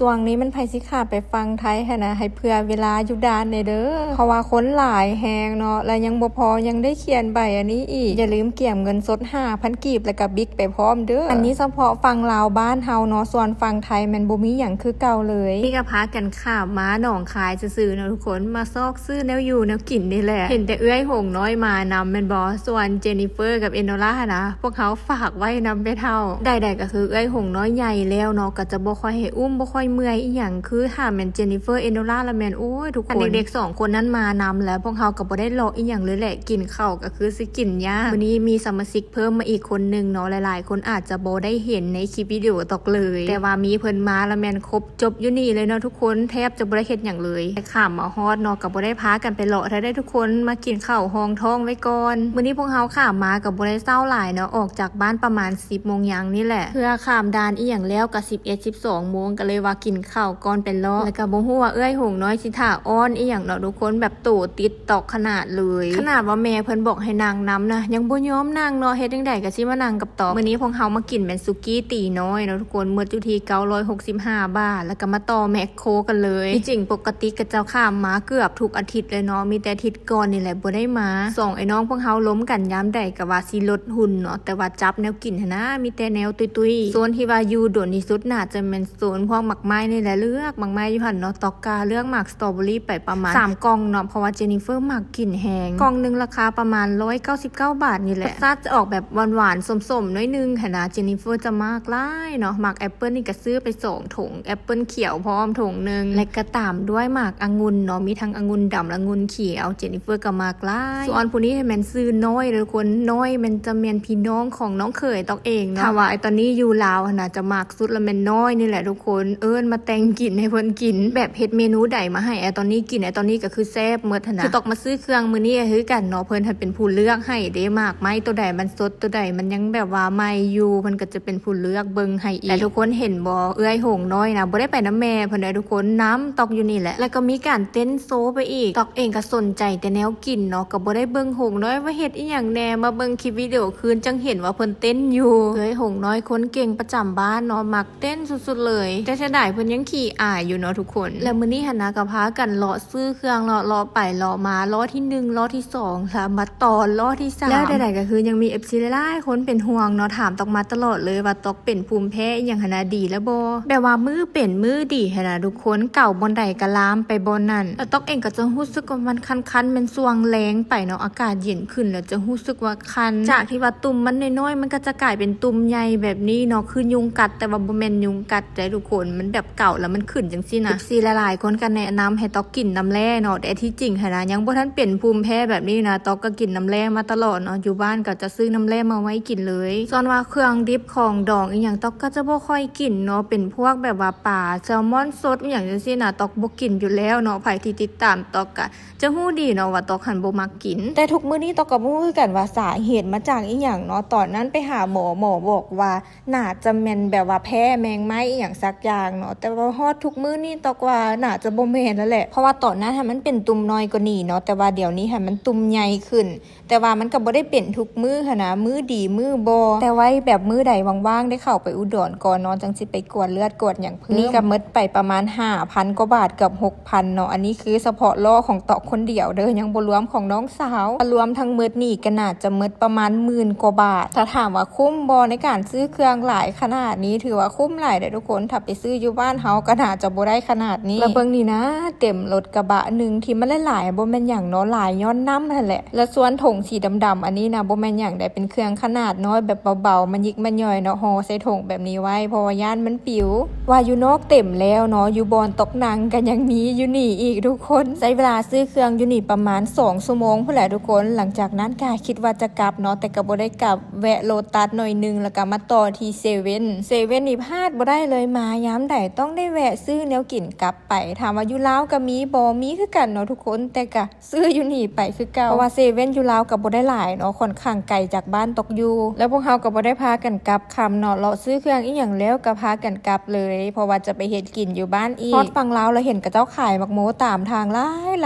ຊ່ວງນີ້ມັນໃຜຊິຂ້າມໄປຝັ່ງໄທຫັ້ນນະ ໃຫ້ເຜື່ອເວລາຢູ່ດ່ານແດ່ເດີ ເພາະວ່າຄົນຫຼາຍແຮງເນາະ ແລະຍັງບໍ່ພໍ ຍັງໄດ້ຂຽນໃບອັນນີ້ອີກ. ຢ່າລືມກຽມເງິນສົດຫ້າພັນກີບ ແລະກະບິກໄປພ້ອມເດີ. ອັນນີ້ສະເພາະຝັ່ງລາວບ້ານເຮົາເນາະ ສ່ວນຝັ່ງໄທແມ່ນບໍ່ມີຫຍັງຄືເກົ່າເລີຍ. ນີ້ກະພາກັນຂ້າມມາໜອງຄາຍຊື່ໆເນາະທຸກຄົນ ມາຊອກຊື້ແນວຢູ່ແນວກິນນີ້ແຫຼະ. ເຫັນແຕ່ເອື້ອຍຫົງນ້ອຍມານຳແມ່ນບໍ່? ສ່ວນເຈນິເຟີກັບເອໂນລາຫັ້ນນະ ພວກເຮົາຝາກໄວ້ນຳແມ່ເຖົ້າ. ໃດໆກະຄືເອື້ອຍຫົງນ້ອຍໃຫຍ່ແລ້ວເນາະ ກະຈະບໍ່ຄ່ອຍໃຫ້ອຸ້ມ ບໍ່ຄ່ອຍເມື່ອຍອີ່ຫຍັງ. ຄືຖ້າແມ່ນເຈນິເຟີ ເອໂນລາລະແມ່ນ ໂອ້ຍ ທຸກຄົນ ຄັນເດັກໆສອງຄົນນັ້ນມານຳແລ້ວ ພວກເຮົາກະບໍ່ໄດ້ເລາະອີ່ຫຍັງເລີຍແຫຼະ ກິນເຂົ້າກະຄືຊິກິນຍາກ. ມື້ນີ້ມີສະມາຊິກເພີ່ມມາອີກຄົນໜຶ່ງເນາະ ຫຼາຍໆຄົນອາດຈະບໍ່ໄດ້ເຫັນໃນຄລິບວິດີໂອຕອກເລີຍ ແຕ່ວ່າມີເພິ່ນມາລະແມ່ນຄົບ ຈົບຢູ່ນີ້ເລີຍເນາະທຸກຄົນ ແທບຈະບໍ່ໄດ້ເຮັດຫຍັງເລີຍ. ແຕ່ຂ້າມມາຮອດເນາະ ກະບໍ່ໄດ້ພາກັນໄປເລາະເທື່ອໃດທຸກຄົນ ມາກິນເຂົ້າຮອງທ້ອງໄວ້ກ່ອນ. ມື້ນີ້ພວກເຮົາຂ້າມມາກະບໍ່ໄດ້ເຊົ້າຫຼາຍເນາະ ອອກຈາກບ້ານປະມານສິບໂມງຫຍັງນີ້ແຫຼະ ເພື່ອຂ້າມດ່ານອີ່ຫຍັງແລ້ວກະສິບເອັດ ສິບສອງໂມງ ກະເລີຍວ່າກິນເຂົ້າກ່ອນໄປເລາະ. ແລ້ວກະບໍ່ຮູ້ວ່າເອື້ອຍຫົງນ້ອຍຊິຖ້າອ້ອນອີ່ຫຍັງເນາະທຸກຄົນ ແບບໂຕຕິດຕອກຂະໜາດເລີຍ. ຂະໜາດວ່າແມ່ເພິ່ນບອກໃຫ້ນັ່ງນຳນະ ຍັງບໍ່ຍອມນັ່ງເນາະ ເຮັດຈັ່ງໃດກະຊິມານັ່ງກັບ ຕອກ. ມື້ນີ້ພວກເຮົາມາກິນແມ່ນສຸກີຕີນ້ອຍເນາະທຸກຄົນ ໝົດຢູ່ທີ່ເກົ້າຮ້ອຍຫົກສິບຫ້າບາດ ແລ້ວກະມາຕໍ່ແມັກໂຄກັນເລີຍ. ທີ່ຈິງປົກກະຕິກະເຈົ້າຂ້າມມາເກືອບທຸກອາທິດເລີຍເນາະ ມີແຕ່ອາທິດກ່ອນນີ້ແຫຼະບໍ່ໄດ້ມາ. ສອງໄອ້ນ້ອງພວກເຮົາລົມກັນຍາມໃດກະວ່າຊິລົດຫຸ່ນເນາະ ແຕ່ວ່າຈັບແນວກິນຫັ້ນນະ ມີແຕ່ແນວຕຸ້ຍໆ. ໂຊນທີ່ວ່າຢູ່ດົນທີ່ສຸດໜ້າຈະແມ່ນໂຊນພວກໝາກໄມ້ນີ້ແຫຼະ ເລືອກໝາກໄມ້ຢູ່ຫັ້ນເນາະ. ຕອກກະເລືອກໝາກສະຕໍເບີຣີໄປປະມານສາມກ່ອງເນາະ ເພາະວ່າເຈນິເຟີມັກກິນແຮງ. ກ່ອງໜຶ່ງລາຄາປະມານຮ້ອຍເກົ້າສິບເກົ້າບາດນີ້ແຫຼະ. ລົດຊາດຈະອອກແບບຫວານໆ ສົ້ມໆ ໜ້ອຍໜຶ່ງຫັ້ນນະ ເຈນິເຟີຈະມັກຫຼາຍເນາະ. ໝາກແອັບເປິ້ນນີ້ກະຊື້ໄປສອງຖົງ ແອັບເປິ້ນຂຽວພ້ອມຖົງໜຶ່ງ ແລະກະຕາມດ້ວຍໝາກອະງຸ່ນເນາະ ມີທັງອະງຸ່ນດຳ ອະງຸ່ນຂຽວ ເຈນິເຟີກະມັກຫຼາຍ. ສ່ວນຜູ້ນີ້ແມ່ນຊື່ນ້ອຍເດີທຸກຄົນ ນ້ອຍແມ່ນຈະແມ່ນພີ່ນ້ອງຂອງນ້ອງເຂີຍຕອກເອງເນາະ. ຖ້າວ່າໄອ້ຕອນນີ້ຢູ່ລາວຫັ້ນນະ ຈະມັກສຸດລະແມ່ນນ້ອຍນີ້ແຫຼະທຸກຄົນ ເອີ້ນມາແຕ່ງກິນໃຫ້ເພິ່ນກິນ ແບບເຮັດເມນູໃດມາໃຫ້ໄອ້ຕອນນີ້ກິນ ໄອ້ຕອນນີ້ກະຄືແຊບໝົດຫັ້ນນະ. ຄືຕອກມາຊື້ເຄື່ອງມື້ນີ້ກະຄືກັນເນາະ ເພິ່ນຫັ້ນເປັນຜູ້ເລືອກໃຫ້ເດ້ ໝາກໄມ້ໂຕໃດມັນສົດ ໂຕໃດມັນຍັງແບບວ່າໃໝ່ຢູ່ ເພິ່ນກະຈະເປັນຜູ້ເລືອກເບິ່ງໃຫ້ອີກ. ແລະທຸກຄົນເຫັນບໍ່ ເອື້ອຍຫົງນ້ອຍນະ ບໍ່ໄດ້ໄປນຳແມ່ເພິ່ນເດ້ທຸກຄົນ ນຳຕອກຢູ່ນີ້ແຫຼະ. ແລ້ວກະມີການເຕັ້ນໂຊໄປອີກ ຕອກເອງກະສົນໃຈແຕ່ແນວກິນເນາະ ກະບໍ່ໄດ້ເບິ່ງຫົງນ້ອຍວ່າເຮັດອີ່ຫຍັງແດ່ ມາເບິ່ງຄລິບວິດີໂອຄືນຈັ່ງເຫັນວ່າເພິ່ນເຕັ້ນຢູ່. ເອື້ອຍຫົງນ້ອຍຄົນເກັ່ງປະຈຳບ້ານເນາະ ມັກ ເຕັ້ນສຸດໆເລີຍ ແຕ່ເສຍດາຍເພິ່ນຍັງຂີ້ອາຍຢູ່ເນາະທຸກຄົນ. ແລ້ວມື້ນີ້ຫັ້ນນະກະພາກັນເລາະຊື້ເຄື່ອງເນາະ ເລາະໄປເລາະມາ ລໍ້ທີໜຶ່ງ ລໍ້ທີສອງ ແລ້ວມາຕໍ່ລໍ້ທີສາມ ແລ້ວໃດໆກະຄືຍັງມີເອັຟຊີຫຼາຍໆຄົນເປັນຫ່ວງເນາະ ຖາມຕອກມາຕະຫຼອດເລີຍວ່າຕອກເປັນພູມແພ້ອີ່ຫຍັງຫັ້ນນະ ດີແລ້ວບໍ່ ແບບວ່າມື້ເປັນມື້ດີຫັ້ນນະທຸກຄົນ ເກົາບ່ອນໃດກະລາມໄປບ່ອນນັ້ນ. ແລ້ວຕອກເອງກະຈະຮູ້ສຶກວ່າມັນຄັນໆ ແມ່ນຊ່ວງແລງໄປເນາະ ອາກາດເຢັນຂຶ້ນແລ້ວຈະຮູ້ສຶກວ່າ ຄັນ ຈາກທີ່ວ່າຕຸ່ມມັນນ້ອຍໆ ມັນກະຈະກາຍເປັນຕຸ່ມໃຫຍ່ແບບນີ້ເນາະ ຄືຍຸງກັດ ແຕ່ວ່າບໍ່ແມ່ນຍຸງກັດເດ້ທຸກຄົນ ມັນແບບເກົາແລ້ວມັນຂຶ້ນຈັ່ງຊີ້ນະ. ເອັຟຊີຫຼາຍໆຄົນກະແນະນຳໃຫ້ຕອກກິນນ້ຳແຮ່ເນາະ ແຕ່ທີ່ຈິງຫັ້ນນະ ຍັງບໍ່ທັນເປັນພູມແພ້ແບບນີ້ນະ ຕອກກະກິນນ້ຳແຮ່ມາຕະຫຼອດເນາະ ຢູ່ບ້ານກະຈະຊື້ນ້ຳແຮ່ມາໄວ້ກິນເລີຍ. ສ່ວນວ່າເຄື່ອງດິບຂອງດອງອີ່ຫຍັງ ຕອກກະຈະບໍ່ຄ່ອຍກິນເນາະ ເປັນພວກແບບວ່າປາແຊລມອນສົດອີ່ຫຍັງຈັ່ງຊີ້ນະ ຕອກບໍ່ກິນຢູ່ແລ້ວເນາະ. ໃຜທີ່ຕິດຕາມຕອກກະ ຈະຮູ້ດີເນາະວ່າຕອກຫັ້ນບໍ່ມັກກິນ ແຕ່ທຸກມື້ນີ້ຕອກກະບໍ່ຮູ້ຄືກັນວ່າສາເຫດມາຈາກອີ່ຫຍັງເນາະ. ຕອນນັ້ນໄປຫາໝໍ ໝໍບອກວ່າໜ້າຈະແມ່ນແບບວ່າແພ້ແມງໄມ້ອີ່ຫຍັງສັກຢ່າງເນາະ ແຕ່ວ່າຮອດທຸກມື້ນີ້ຕອກວ່າໜ້າຈະບໍ່ແມ່ນແລ້ວແຫຼະ ເພາະວ່າຕອນນັ້ນຫັ້ນມັນເປັນຕຸ່ມນ້ອຍກວ່ານີ້ເນາະ ແຕ່ວ່າດຽວນີ້ຫັ້ນມັນຕຸ່ມໃຫຍ່ຂຶ້ນ ແຕ່ວ່າມັນກະບໍ່ໄດ້ເປັນທຸກມື້ຫັ້ນນະ ມື້ດີມື້ບໍ່ ແຕ່ໄວ້ແບບມື້ໃດວ່າງໆ ໄດ້ເຂົ້າໄປອຸດອນກ່ອນເນາະ ຈັ່ງຊິໄປກວດເລືອດກວດຫຍັງ ນີ້ກະໝົດໄປປະມານຫ້າພັນກວ່າບາດ ເກືອບຫົກພັນເນາະ. ອັນນີ້ຄືສະເພາະລໍ້ຂອງຕອກຄົນດຽວເດີ ຍັງບໍ່ລວມຂອງນ້ອງສາວ. ລວມທັງໝົດນີ້ກະໜ້າຈະໝົດປະມານໝື່ນກວ່າບາດ. ຖ້າຖາມວ່າຄຸ້ມບໍ່ໃນການຊື້ເຄື່ອງຫຼາຍຂະໜາດນີ້ ຖືວ່າຄຸ້ມຫຼາຍເດ້ທຸກຄົນ. ຖ້າໄປຊື້ຢູ່ບ້ານເຮົາກະໜ້າຈະບໍ່ໄດ້ຂະໜາດນີ້. ແລ້ວເບິ່ງນີ້ນະ ເຕັມລົດກະບະໜຶ່ງ ທີ່ມັນຫຼາຍໆ ບໍ່ແມ່ນຫຍັງເນາະ ຫຼາຍຍ້ອນນ້ຳຫັ້ນແຫຼະ. ແລ້ວສ່ວນຖົງສີດຳໆ ອັນນີ້ນະ ບໍ່ແມ່ນຫຍັງໃດ ເປັນເຄື່ອງຂະໜາດນ້ອຍແບບເບົາໆ ມາຍິກມາຍ່ອຍເນາະ ຫໍ່ໃສ່ຖົງແບບນີ້ໄວ້ ເພາະວ່າຢ້ານມັນປິວ. ວ່າຢູ່ນອກເຕັມແລ້ວເນາະ ຢູ່ບ່ອນຕອກນັ່ງກະຍັງມີຢູ່ນີ້ອີກທຸກຄົນ. ໃຊ້ເວລາຊື້ເຄື່ອງຢູ່ນີ້ປະມານສອງຊົ່ວໂມງພຸ້ນແຫຼະທຸກຄົນ. ຫຼັງຈາກນັ້ນກະຄິດວ່າຈະກັບເນາະ ແຕ່ກະບໍ່ໄດ້ກັບ ແວະໂລຕັສໜ້ອຍໜຶ່ງ ແລ້ວກະມາຕໍ່ທີ່ເຊເວັ່ນ. ເຊເວັ່ນນີ້ພາດບໍ່ໄດ້ເລີຍ ມາຍາມໃດຕ້ອງໄດ້ແວະຊື້ແນວກິນກັບໄປ. ຖາມວ່າຢູ່ລາວກະມີບໍ່? ມີຄືກັນເນາະທຸກຄົນ ແຕ່ກະ ຊື້ຢູ່ນີ້ໄປຄືເກົ່າ ເພາະວ່າເຊເວັ່ນຢູ່ລາວກະບໍ່ໄດ້ຫຼາຍເນາະ ຂ້ອນຂ້າງໄກຈາກບ້ານຕອກຢູ່ ແລ້ວພວກເຮົາກະບໍ່ໄດ້ພາກັນກັບຄ່ຳເນາະ ເລາະຊື້ເຄື່ອງອີ່ຫຍັງແລ້ວກະພາກັນກັບເລີຍ ເພາະວ່າຈະໄປເຮັດກິນຢູ່ບ້ານອີກ. ຮອດຝັ່ງລາວລະເຫັນເຂົາເຈົ້າຂາຍໝາກໂມຕາມທາງຫ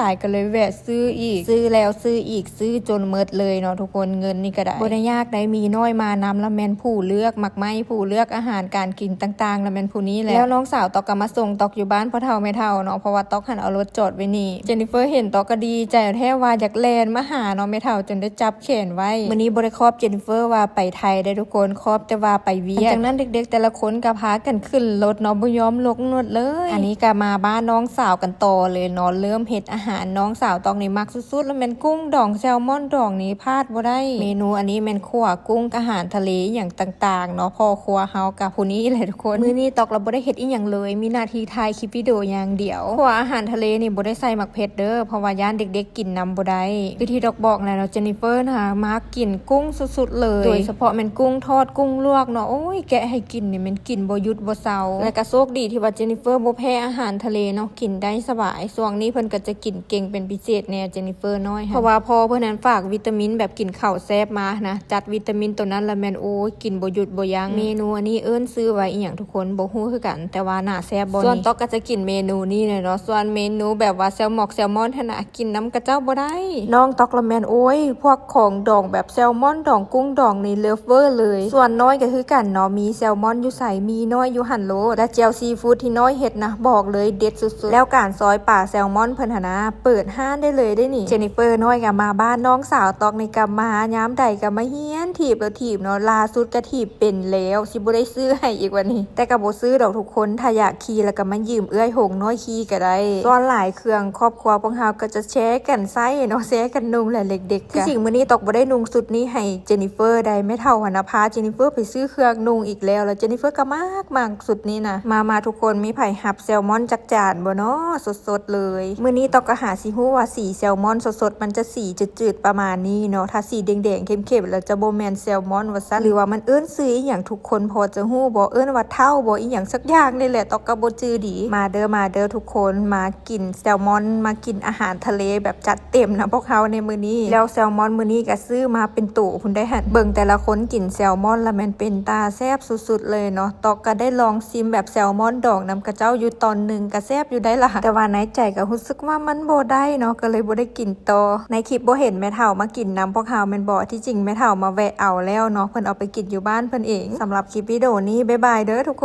ຼາຍໆ ກະເລີຍແວະຊື້ອີກ ຊື້ແລ້ວຊື້ອີກ ຊື້ຈົນໝົດເລີຍເນາະທຸກຄົນ. ເງິນນີ້ກະໄດ້ ບໍ່ໄດ້ຍາກໃດ໋ ມີນ້ອຍມານຳ ລະແມ່ນຜູ້ເລືອກໝາກໄມ້ ຜູ້ເລືອກອາຫານການກິນຕ່າງໆ ລະແມ່ນຜູ້ນີ້ແຫຼະ. ແລ້ວນ້ອງ ສາວຕອກກໍມາສົ່ງຕອກຢູ່ບ້ານພໍ່ເຖົ້າແມ່ເຖົ້າເນາະ ເພາະວ່າຕອກຫັ້ນເອົາລົດຈອດໄວ້ນີ້. ເຈນນິເຟີເຫັນຕອກກໍດີໃຈແທ້ວ່າຢາກແລ່ນມາຫາເນາະແມ່ເຖົ້າ ຈົນໄດ້ຈັບແຂນໄວ້. ມື້ນີ້ບໍ່ໄດ້ຂອບເຈນນິເຟີວ່າໄປໄທເດ້ທຸກຄົນ ຂອບແຕ່ວ່າໄປວຽກ. ຫຼັງຈາກນັ້ນເດັກໆແຕ່ລະຄົນກໍພາກັນຂຶ້ນລົດເນາະ ບໍ່ຍອມລົງລົດເລີຍ. ອັນນີ້ກໍມາບ້ານນ້ອງສາວກັນຕໍ່ເລີຍເນາະ ເລີ່ມເຮັດອາຫານ. ນ້ອງສາວຕອກນີ້ມັກສຸດໆ ລະແມ່ນກຸ້ງດອງ ແຊວມອນດອງນີ້ພາດບໍ່ໄດ້. ເມນູອັນນີ້ແມ່ນຂົ້ວກຸ້ງ ອາຫານທະເລອີ່ຫຍັງຕ່າງໆເນາະ ພໍ່ຄົວເຮົາກໍຜູ້ນີ້ແຫຼະທຸກຄົນ. ມື້ນີ້ຕອກລະບໍ່ໄດ້ເຮັດອີ່ຫຍັງເລີຍ ມີໜ້າທີ່ຖ່າຍຄລິບວິດີໂອຢ່າງດຽວ. ຂົ້ວອາຫານທະເລນີ້ບໍ່ໄດ້ໃສ່ໝາກເຜັດເດີ ເພາະວ່າຢ້ານເດັກໆກິນນຳບໍ່ໄດ້. ຄືທີ່ຕອກບອກແຫຼະເນາະ ເຈນນິເຟີນະມັກກິນກຸ້ງສຸດໆເລີຍ ໂດຍສະເພາະແມ່ນກຸ້ງທອດ ກຸ້ງລວກເນາະ ໂອ້ຍ ແກະໃຫ້ກິນນີ້ແມ່ນກິນບໍ່ຢຸດບໍ່ເຊົາ. ແລະກໍໂຊກດີທີ່ວ່າເຈນນິເຟີບໍ່ແພ້ອາຫານທະເລເນາະ ກິນໄດ້ສະບາຍ. ຊ່ວງນີ້ເພິ່ນກໍຈະກິນເກັ່ງເປັນພິເສດແດ່ ເຈນນິເຟີນ້ອຍ ເພາະວ່າພໍ່ເພິ່ນຫັ້ນຝາກວິຕາມິນແບບກິນເຂົ້າແຊບມານະ ຈັດວິຕາມິນໂຕນັ້ນລະແມ່ນ ໂອ້ຍ ກິນບໍ່ຢຸດບໍ່ຢັ້ງ. ເມນູອັນນີ້ເອີ້ນຊື່ວ່າອີ່ຫຍັງທຸກຄົນ ບໍ່ຮູ້ຄືກັນ ແຕ່ວ່າໜ້າແຊບບໍ່ນີ້. ສ່ວນຕອກກໍຈະກິນເມນູນີ້ແຫຼະເນາະ ສ່ວນເມນູແບບວ່າແຊວໝອກແຊວມອນຫັ້ນນະ ກິນນຳຂະເຈົ້າບໍ່ໄດ້. ນ້ອງຕອກລະແມ່ນ ໂອ້ຍ ພວກຂອງດອງແບບແຊວມອນດອງ ກຸ້ງດອງນີ້ເລີຟເວີເລີຍ. ສ່ວນນ້ອຍກໍຄືກັນເນາະ ມີແຊວມອນຢູ່ໃສ ມີນ້ອຍຢູ່ຫັ້ນໂລດ. ແລະແຈ່ວຊີຟູດທີ່ນ້ອຍເຮັດນະ ບອກເລີຍເດັດສຸດໆ. ແລ້ວການຊອຍປາແຊວມອນເພິ່ນຫັ້ນນະ ເປີດຮ້ານໄດ້ເລີຍເດ້ນີ້. ເຈນນິເຟີນ້ອຍກໍມາບ້ານນ້ອງສາວຕອກນີ້ ກໍມາຍາມໃດກໍມາຮຽນຖີບແລ້ວຖີບເນາະ ລ່າສຸດກໍຖີບເປັນແລ້ວ ຊິບໍ່ໄດ້ຊື້ໃຫ້ອີກວັນນີ້. ແຕ່ກໍບໍ່ຊື້ດອກທຸກຄົນ ຖ້າຢາກຂີ່ແລ້ວກໍມາຢືມເອື້ອຍຫົງນ້ອຍຂີ່ກໍໄດ້. ສ່ວນຫຼາຍເຄື່ອງຄອບຄົວພວກເຮົາກໍຈະແຊກັນໃຊ້ເນາະ ແຊກັນນຸ່ງແຫຼະ ເດັກໆ. ທີ່ຈິງມື້ນີ້ຕອກບໍ່ໄດ້ນຸ່ງຊຸດນີ້ໃຫ້ເຈນນິເຟີໃດ ແມ່ເຖົ້າຫັ້ນນະພາເຈນນິເຟີໄປຊື້ເຄື່ອງນຸ່ງອີກແລ້ວ ແລ້ວເຈນນິເຟີກໍມັກ ມັກຊຸດນີ້ນະ. ມາໆ ທຸກຄົນ ມີໃຜຮັບແຊວມອນຈັກຈານບໍ່ເນາະ ສົດໆເລີຍ. ມື້ນີ້ຕອກກໍຫາຊິຮູ້ວ່າສີແຊວມອນສົດໆ ມັນຈະສີຈືດໆປະມານນີ້ເນາະ ຖ້າສີແດງໆເຂັ້ມໆ ແລ້ວຈະບໍ່ແມ່ນແຊວມອນວ່າຊັ້ນ. ຫຼືວ່າມັນເອີ້ນຊື່ອີ່ຫຍັງ ທຸກຄົນພໍຈະຮູ້ບໍ່ ເອີ້ນວ່າເທົ້າບໍ່ ອີ່ຫຍັງສັກຢ່າງນີ້ແຫຼະ ຕອກກໍບໍ່ຈື່ດີ. ມາເດີ ມາເດີທຸກຄົນ ມາກິນແຊວມອນ ມາກິນອາຫານທະເລແບບຈັດເຕັມນຳພວກເຮົາໃນມື້ນີ້. ແລ້ວແຊວມອນມື້ນີ້ກໍຊື້ມາເປັນໂຕພຸ້ນໄດ໋ຫັ້ນ ເບິ່ງແຕ່ລະຄົນກິນແຊວມອນລະແມ່ນເປັນຕາແຊບສຸດໆເລີຍເນາະ. ຕອກກໍໄດ້ລອງຊິມແບບແຊວມອນດອງນຳຂະເຈົ້າຢູ່ຕອນໜຶ່ງ ກໍແຊບຢູ່ໄດ໋ລະ ແຕ່ວ່າໃນໃຈກໍຮູ້ສຶກວ່າມັນບໍ່ໄດ້ເນາະ ກໍເລີຍບໍ່ໄດ້ກິນຕໍ່. ໃນຄລິບບໍ່ເຫັນແມ່ເຖົ້າມາກິນນຳພວກເຮົາແມ່ນບໍ່? ທີ່ຈິງແມ່ເຖົ້າມາແວະເອົາແລ້ວເນາະ ເພິ່ນເອົາໄປກິນຢູ່ບ້ານເພິ່ນເອງ. ສຳລັບຄລິບວິດີໂອນີ້ ບາຍບາຍເດີທຸກຄົນ.